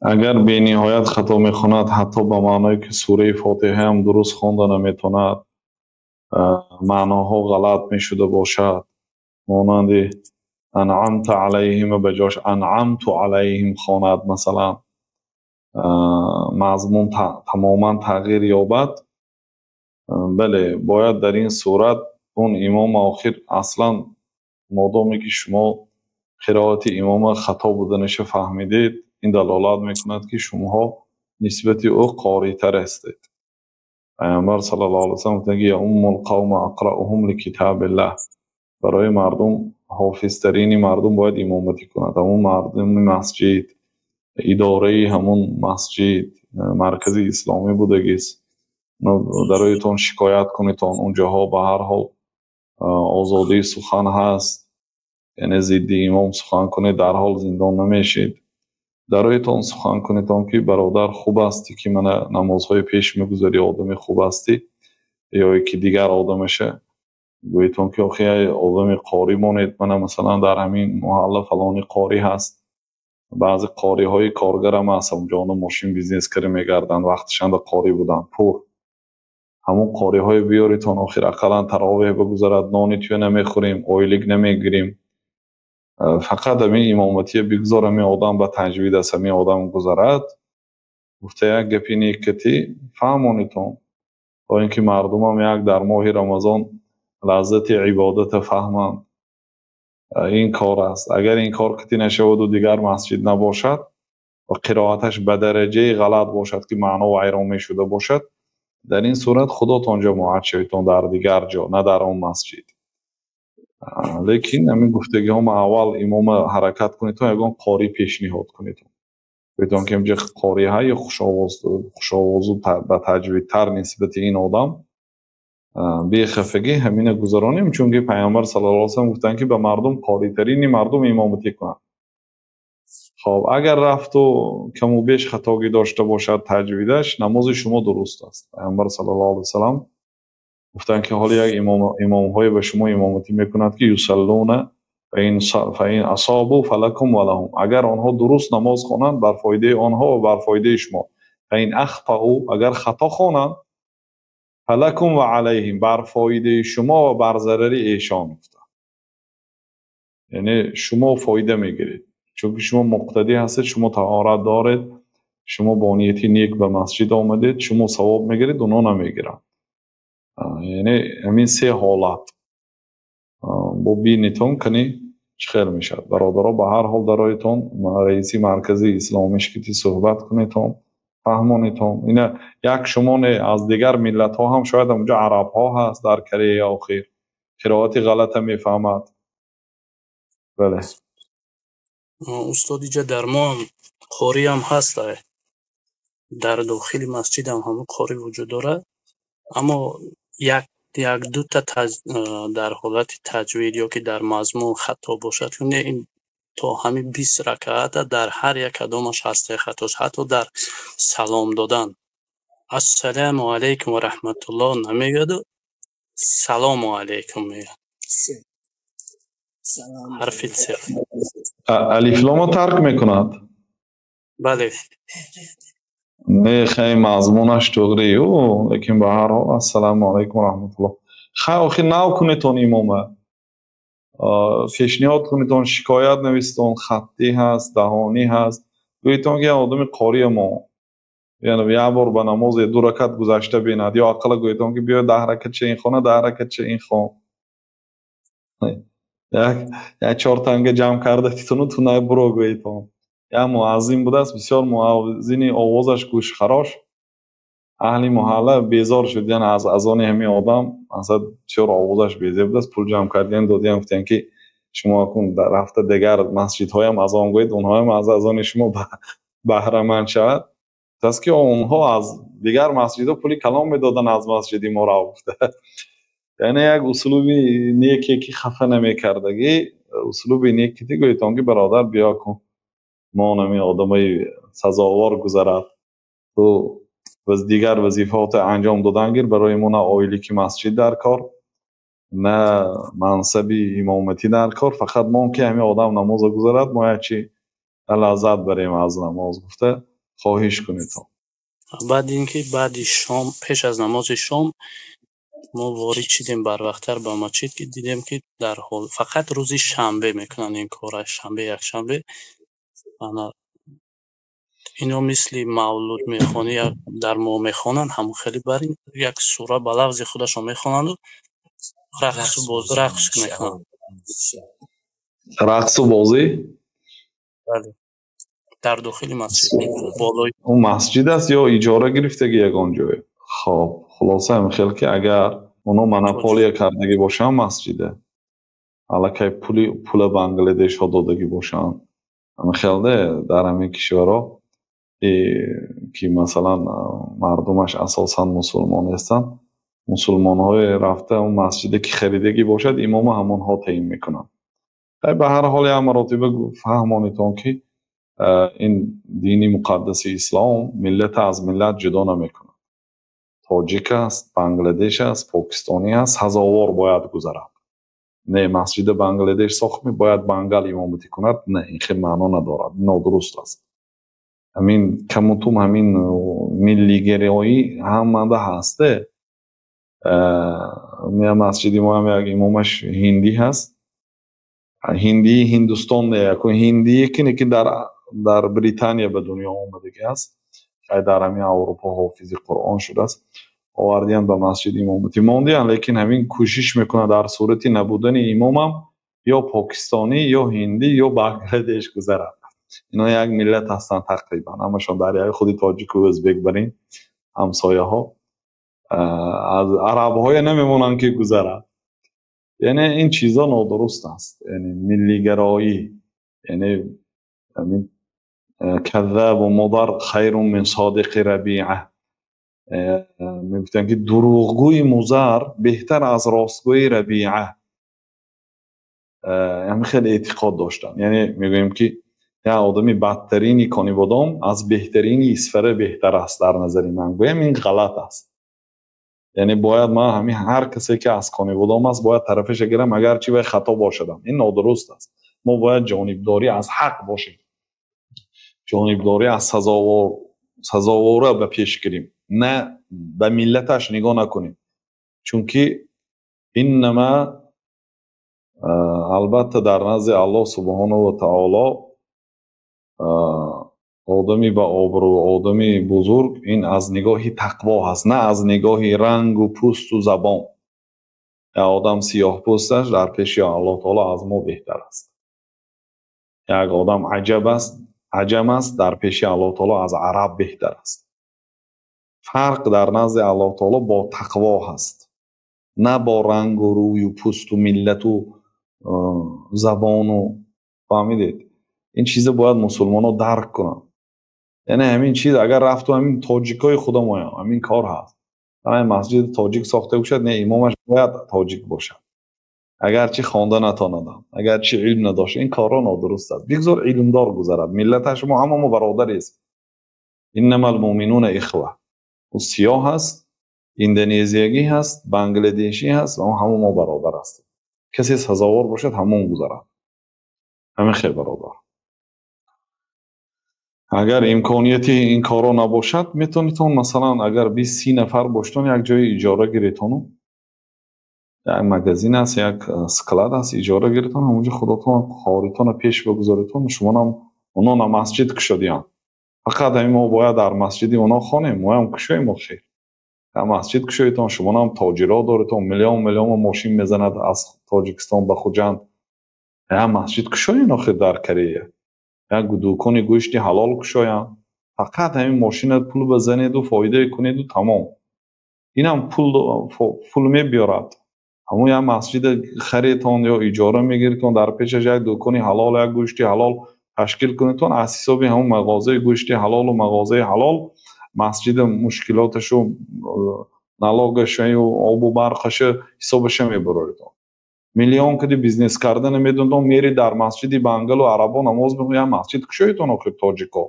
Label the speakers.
Speaker 1: Агар бениҳоят хато мехонад, ҳатто ба маъное ки сураи Фотиҳаам дуруст хонда наметавонад, маъноҳо ғалат мешуда бошад, монанди анъамта алайҳим ба ҷош анъамту алайҳим хонад, масалан, мазмун тамоман тағйир ёбад, бале, бояд дар ин сурат он имом охир аслан модоме ки шумо қироати имома хато буданаша фаҳмидед, ин далолат мекунад, ки шумоҳо нисбати ӯ қоритар ҳастед. Пайғамбар саллаллоҳу алайҳи васаллам гуфтанд, ки яуммул қавма ақраъуҳум ликитабиллаҳ. Барои мардум ҳофизтарини мардум бояд имоматӣ кунад. Ҳамун мардуми масҷид, идораи ҳамун масҷид, маркази исломӣ будагист. Дароитон шикоят кунедон, он ҷоҳо ба ҳар ҳол озодии сухан ҳаст. Яъне зидди имом сухан кунед, дарҳол зиндон намешед. Дароитон сухан кунедон, ки бародар, хуб ҳастӣ, ки мана намозҳои пеш мегузарӣ, одами хуб ҳастӣ, ё ки дигар одамаша гӯедтон, ки охи одами қорӣ монед, мана масалан дар ҳамин маҳалла фалони қорӣ ҳаст. Баъзе қориҳои коргарам ҳаст, ҳамонҷо мошин бизнес карда мегарданд, вақташанда қорӣ буданд, пур. Ҳамон қориҳое биёритон, охир ақаллан таровеҳ бигузарад, нони туя намехӯрем, ойлик намегирем. Фақат ҳамин имоматия бигзор, ҳамин одам ба таҷвид аст, ҳамин одам гузарад. Гуфта як гапи некати фаҳмонитон, то ин ки мардумам як дар моҳи Рамазон лаззати ибодата фаҳманд. Ин кор аст. Агар ин кор кати нашаваду дигар масҷид набошад ва қироаташ ба дараҷаи ғалат бошад, ки маъно вайрон мешуда бошад, дар ин сурат худотон ҷамоат шаведтон дар дигар ҷо, на дар он масҷид. Лекин ҳамин гуфтагиҳома аввал имома ҳаракат кунедтон, ягон қорӣ пешниҳод кунедтон. Гӯедтон, ки инҷа қорӣ ҳа ё хушовозу ба таҷвидтар нисбати ин одам, бехафагӣ ҳамина гузаронем, чунки Пайғамбар саллаллоҳу алайҳи васаллам гуфтанд, ки ба мардум қоритарини мардум имоматӣ кунад. Хоб, агар рафту каму беш хатогӣ дошта бошад таҷвидаш, намози шумо дуруст аст. Пайғамбар саллаллоҳу алайҳи васаллам гуфтанд, ки ҳоло як имомҳое ба шумо имоматӣ мекунад, ки юсаллуна фаин асобу фалакум ва лаҳум. Агар онҳо дуруст намоз хонанд, бар фоидаи онҳо ва бар фоидаи шумо. Фаин ахтаъу, агар хато хонанд, фалакум ва алайҳим, бар фоидаи шумо ва бар зарари эшон. Яъне шумо фоида мегиред, чунки шумо муқтадӣ ҳастед, шумо таҳорат доред, шумо бо нияти нек ба масҷид омадед, шумо савоб мегиред, онҳо намегиранд. Яъне ҳамин се ҳолат бо бинитон кани чӣ хел мешавад. Бародаро, ба ҳар ҳол дароитон раиси маркази исломиш кити суҳбат кунедтон, фаҳмонедтон. Ина як шумо не, аз дигар миллатҳо ҳам шояд онҷо арабҳо ҳаст дар Корея, охир қироати ғалата мефаҳмад. Бале.
Speaker 2: Устод, иҷа дар мо ҳам қориам ҳаст, дар дохили масҷидам ҳамон қорӣ вуҷуд дорад, аммо як як дута дар ҳолати таҷвид ё ки дар мазмун хато бошад, не, ин то ҳамин 20 ракаата дар ҳар як кадомаш ҳастаи хатош, ҳатто дар салом додан ассалому алайкум ва раҳматуллоҳ намегӯяду салому алайкум мегӯяд, ҳарфи ц.
Speaker 1: Алифломо тарк мекунад?
Speaker 2: Бале.
Speaker 1: Не, хай, мазмунаш туғрию, лекин ба ҳар ҳол ассалому алайкум ва раҳматуллоҳ. Хай, охир нав кунедтон, имома пешниҳод кунедтон, шикоят нависетон, хаттӣ ҳаст, даҳонӣ ҳаст, гӯедтон, ки одами қория мо яъне як бор ба намоз ду ракат гузашта бинад, ё ақалла гӯедтон, ки биё 10 ракатча ин хона, 10 ракатча ин хон, як як чор танга ҷамъ карда титуну ту буро гӯедтон. Як муаззин будааст, бисёр муаззини овозаш гӯшхарош. Аҳли маҳалла безор шуд, яъне аз азони ҳамин одам, масалан, бисёр овозаш безеб будааст. Пул ҷамъ кардиям, додиям, гуфтиям, ки шумо акун рафта дигар масҷидҳоям азон гӯед, онҳоям аз азони шумо баҳраманд шавад. Гуфтааст, ки онҳо аз дигар масҷидҳо пули калон медоданд, аз масҷиди мо рав гуфта. Яъне як услуби неке, ки хафа намекардагӣ, услуби нек ки гӯедтон, ки бародар, биё кун, мо ҳамин одамои сазовор гузарад, ту дигар вазифаҳото анҷом додан гир, барои мо на ойлики масҷид дар кор, на мансаби имоматӣ дар кор, фақат мон ки ҳамин одам намоза гузарад, мо як чи. Лаззат барем аз намоз гуфта хоҳиш кунедтон.
Speaker 2: Баъди ин ки баъди шом, пеш аз намози шом мо ворид шидем барвақттар ба масҷид, ки дидем, ки дар ҳол фақат рӯзи шанбе мекунанд ин кора, шанбе, якшанбе. Ана ино мисли мавлуд мехонӣ, дар моҳ мехонанд, ҳамон хеле бар ин як сура ба лафзи худашон мехонанду рақсу боз рақс мекунанд.
Speaker 1: Рақсу бозӣ?
Speaker 2: Бале, дар дохили масҷид болои.
Speaker 1: Он масҷид аст ё иҷора гирифтагӣ ягон ҷое? Хоб, хулоса, ҳамин хел ки агар оно монополия кардагӣ бошанд масҷида, аллакай пули пула бангладешҳо додагӣ бошанд, ҳамин хелде дар ҳамин кишварҳо, ки масалан мардумаш асосан мусулмон ҳастанд, мусулмонҳое рафта он масҷиде ки харидагӣ бошад, имома ҳамонҳо таъин мекунанд. Ба ҳар ҳол, як маротиба фаҳмонитон, ки ин дини муқаддаси ислом миллата аз миллат ҷудо намекунад. Тоҷик аст, бангладеш аст, покистонӣ аст, сазовор бояд гузарад. Не масҷиди Бангладеш сохтми, бояд бангал имоматӣ кунад, не, ин хел маъно надорад, нодуруст аст. Ҳамин камутум ҳамин миллигароӣ ҳамада ҳасте. Масҷиди мо ҳам як имомаш ҳиндӣ ҳаст, ҳиндии Ҳиндустон не, яко ҳиндие ки дар Британия ба дунё омадагӣ аст, хай дар ҳамин Аврупо ҳофизи Қуръон шудааст, овардиян ба масҷид, имоматӣ мондиян. Лекин ҳамин кӯшиш мекунад, дар сурати набудани имомам ё покистонӣ, ё ҳиндӣ, ё бангладеш гузарад. Ино як миллат ҳастанд тақрибан ҳамашон, дар як худи тоҷику ӯзбек барин ҳамсояҳо, аз арабҳое намемонанд ки гузарад. Яъне ин чизо нодуруст аст, яъне миллигароӣ, яъне ҳамин каззабу Мудар хайрун мин содиқи Рабиа мегуфтанд, ки дурӯғгӯи Музар беҳтар аз ростгӯи Рабиа. Ҳамин хеле эътиқод доштанд. Яъне мегӯем, ки як одами бадтарини Конибодом аз беҳтарини Исфара беҳтар аст дар назари ман, гӯям, ин ғалат аст. Яъне бояд ман ҳамин ҳар касе ки аз Конибодом аст, бояд тарафаша гирам, агарчи вай хато бошадам. Ин нодуруст аст. Мо бояд ҷонибдорӣ аз ҳақ бошем, ҷонибдорӣ аз сазовор, сазовора ба пеш гирем, на ба миллаташ нигоҳ накунем. Чунки иннама, албатта, дар назди Аллоҳ субҳонаҳу ва таоло одами ба обрӯ, одами бузург ин аз нигоҳи тақво ҳаст, на аз нигоҳи рангу пӯсту забон. Як одам сиёҳпӯсташ дар пеши Аллоҳ таоло аз мо беҳтар аст, як одам аҷаб аст, аҷам аст, дар пеши Аллоҳ таоло аз араб беҳтар аст. Фарқ дар назди Аллоҳ таоло бо тақво ҳаст, на бо рангу рӯю пӯсту миллату забону. Фаҳмидед? Ин чиза бояд мусулмонҳо дарк кунанд. Яъне ҳамин чиз агар рафту ҳамин тоҷикҳои худамоям ҳамин кор ҳаст, масҷиди тоҷик сохта бошад, не, имомаш бояд тоҷик бошад, агарчи хонда натонадам, агарчи илм надошта. Ин корҳо нодуруст аст. Бигзор илмдор гузарад. Миллаташ мо ҳама мо бародарест. Иннама алмӯминуна ихва. Ӯ сиёҳ аст, индонезиягӣ ҳаст, бангладешӣ ҳаст, ва ҳама мо бародар ҳастем. Касе сазовор бошад, ҳамон гузарад. Ҳамин хел, бародар. Агар имконияти ин корро набошад, метавонедтон, масалан, агар 20-30 нафар бошедон, як ҷои иҷора гиретону, як магазин аст, як склад аст, иҷора гиретон, ҳамонҷо худотон хоритонро пеш бигузоретон. Шумонам оно на масҷид кушодиянд, фақат ҳамин мо бояд дар масҷиди оно хонем, моям кушоем охир. Дар масҷид кушоедтон, шумонам тоҷиро доретон, миллион миллион мошин мезанад аз Тоҷикистон ба Хуҷанд. Як масҷид кушоен охир дар Корея, як дукони гӯшти ҳалол кушоянд. Фақат ҳамин мошина пул базанеду фоидае кунеду тамом. Инам пул мебиёрад. Ҳамон як масҷида харетон ё иҷора мегиритон, дар пешаш як дукони ҳалол, як гӯшти ҳалол ташкил кунедтон, аз ҳисоби ҳамон мағозаи гӯшти ҳалолу мағозаи ҳалол масҷида мушкилоташу, налогашаю, обу барқаша ҳисобаша мебароритон. Миллион кади бизнес карда намедонтон, мери дар масҷиди бангалу арабо намоз мехонӣ. Як масҷид кушоедтон охир, тоҷико.